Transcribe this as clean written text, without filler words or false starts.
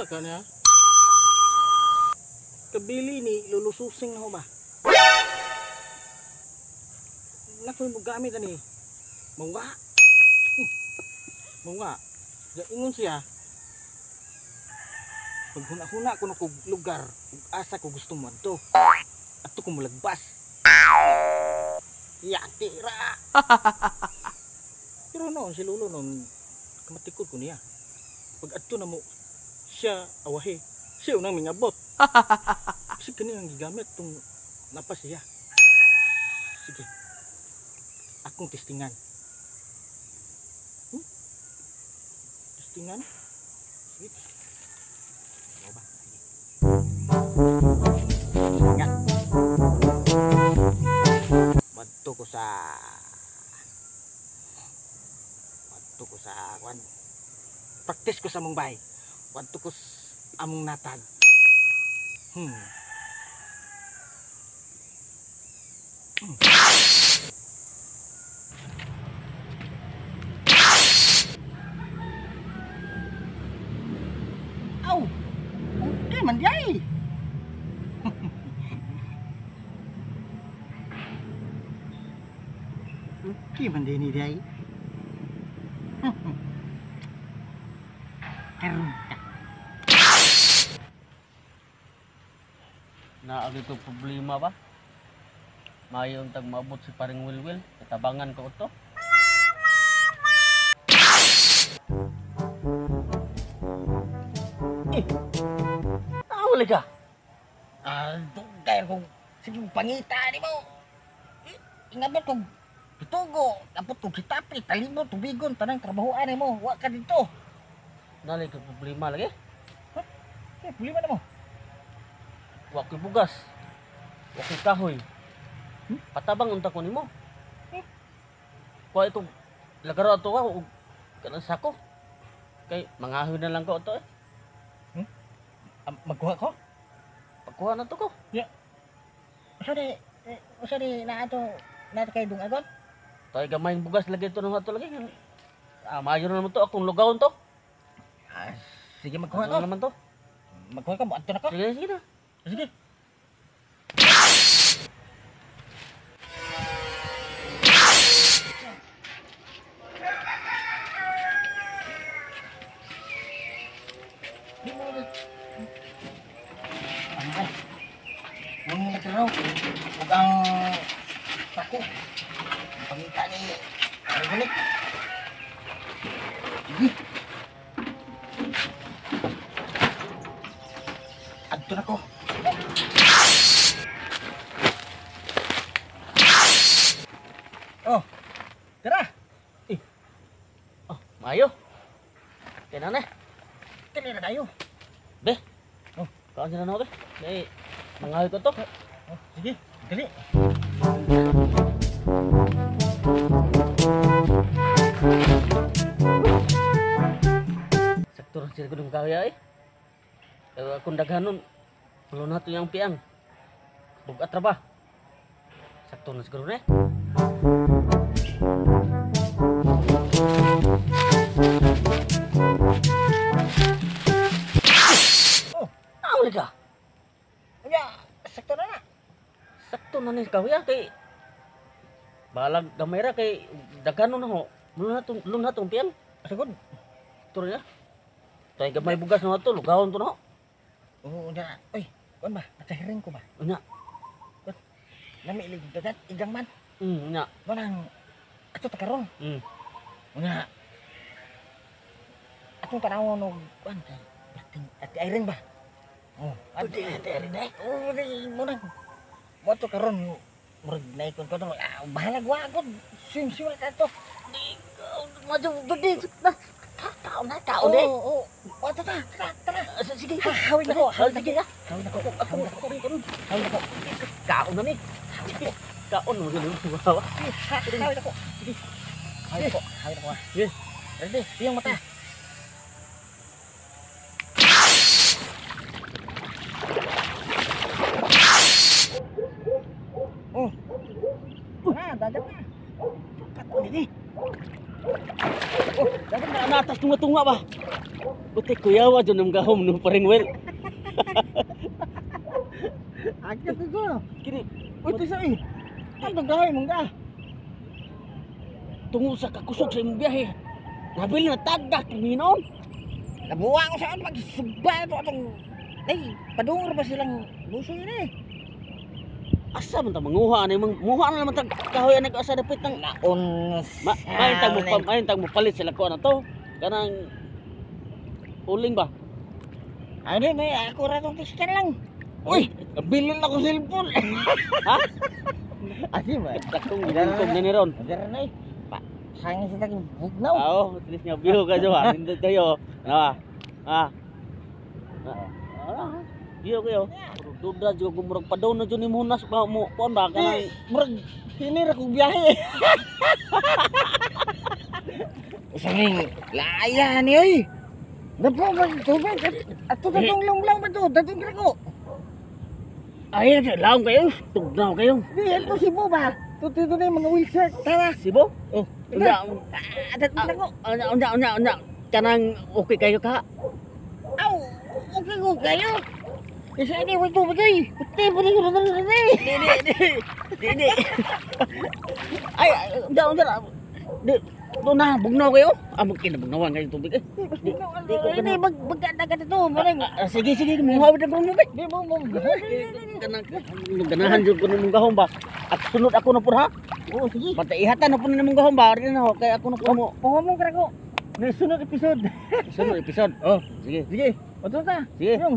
Ka niya. Kabili ni lulususing na ho ba? Nakoy mo gamit ani. Mawa. Mawa. Ingon siya. Paghuna-huna ko na kog lugar ug asa ko gusto mo adto. Adto ko mulagbas. Yati ra. Pero noon si Lolo noon kamatikod ko niya. Pag adto na mo siya awahi, siya unang mingabot. Kasi kani ang gigamit tong napa siya. Sige. Akong testingan. Testingan? Sige. Ano ba? Sige. Testingan. Madto ko sa kwan. Practice ko sa among bay. Wadto ko among natag. Aw. Okay man diay. Okay man din ni diay. Karon ka. Naa gyud problema ba? Mayon tag maabot si paring Wilwil, katabangan ko to. Eh. Awali ka. Ah, dugay ko sige pangita nimo. Ingabot kog pitugo, abot kog hitapi, talibot, tubigon, tanang trabahoan nimo, wa ka didto. Nalay ka problema lagi. Huh? Eh, problema na mo. Wa ko'y bugas. Wa ko'y kahoy. Patabang unta ko nimo. Kuha itong lagaro ato ka og kanang sako. Kay mangahoy na lang ko ato eh. Magkuha ko? Pagkuha na to ko. Yeah. Usa ni na ato na kay dungagon? Tay gamay bugas lagi ito ng ato lagi. Ah, mayo na naman to akong lugawon to. Ah, sige magkuha ko. Ano naman to? Magkuha ka mo adto na ko. Sige, sige na. Sige. Di mo na. Ano ba? Huwag mo nagkaraw. Huwag ang pako. Pangita ni Regulik. Sige. Adto na ko. Oh, tara. Eh. Oh, maayo. Kaya na na. Tara na tayo. Be. Oh, kaan sila na ako, be. May mangahoy ko to. Oh, sige, dali. Sakto rin sila ko ng kaya eh. Pero akong daghanon, pulo na ito yung piang. Bugat ra ba? Sakto na siguro na eh. Oh, awli ka. Unya, sakto na na. Sakto na ni kawya kay balag gamay ra kay daghanon na ho. Luno na tong piang. Sagod. Turo niya. Tay gamay bugas na to, lugawon to na ho. Oo, unya. Oy, kuan ba? Nakahiring ko ba? Unya. Kuan. Nami ilig dagat igang man. Unya. Manang ato ta karon. Unya. Atong tanawon og kuan kay Ate, Ate Irene ba? Oh, Ate Irene eh. Oh, di mo nang. Mo to karon murag naikon ko to. Ah, bahalag wa ako. Swim-swim na to. Di madyo di na. Kaon na, kaon eh. Oo, oo. O, tara, tara, tara. Sige. Hawin ako, hawin Sige ako. na. Hawin ako. Ako, Hawin ako. ako rin, karon. Hawin ako. Kaon na ni. Hawin ako. Kaon mo ganoon. Sige, hawin ako. Sige. Hawin ako. Hawin ako. Sige. Ready, iyong mata. Oh. Ah, dagat na. Kaon ni. Oh, dagat na. Natas tunga-tunga ba? Buti kuyawa dyan ng gahom no paring well. Akit ito. Kini Uy, tisa eh. Ang gahay mong ga. Tungod sa kakusog sa imong biyahe. Nabil na tagak hinoon. Nabuwa ko saan pagsugba ito atong ay, padungor ba silang buso yun eh. Asa man ta manguha ani mang muha na naman tag kahoy ani asa dapit ng Naon ma maayong tag mo maayong tag mo palit sila ko na to. Kanang uling ba? Ano may ako ra tong tiskan lang. Uy, nabilin ako cellphone. Ha? Asi ba? Dakong gitungtong na ni ron. Madara na eh. Pa, hangin sa taging bugnaw. Oo, at least nga view ka jo ha. Nindot kayo. Ano ba? Ha? Ah, view kayo. Duda jud ko murag padaw na jud ni Munas ba mo kuan ba kanang Di, murag kini ra kong biyahe. Usa ning laya ni oy. Napo ba tubig? Ato datong longlaw ba to? Datong ko. Ay, laom kayo. Tugnaw kayo. Di ato Cebu ba? Tuto na yung mga wheelchair. Tara. Sibo? Oh, Unya, datong ko. unya, unya, unya, unya. Kanang okay kayo ka? Aw, okay ko kayo. Isa ini way tubig ay. Kuti pa ni ko na na. Di, di, di. Di, di. Ay, unya, unya. Di, doon na, bugnaw kayo. Ah, kinabugnawan kayo tubig eh. Di di ko ko ini bag bagka to. Murag Ah, sige, sige, muhawid na kong tubig. di mo mo. Kanang ganahan jud ko nimong gahom ba. At sunod ako na pud ha. Oh, sige. Basta ihatan na pud nimong gahom ba. Rin na ho, kay ako na pud mo. Puha mo ko. Ni sunod episode. Sunod episode. Oh, Sige. sige. Oto ta. Sige. Yung.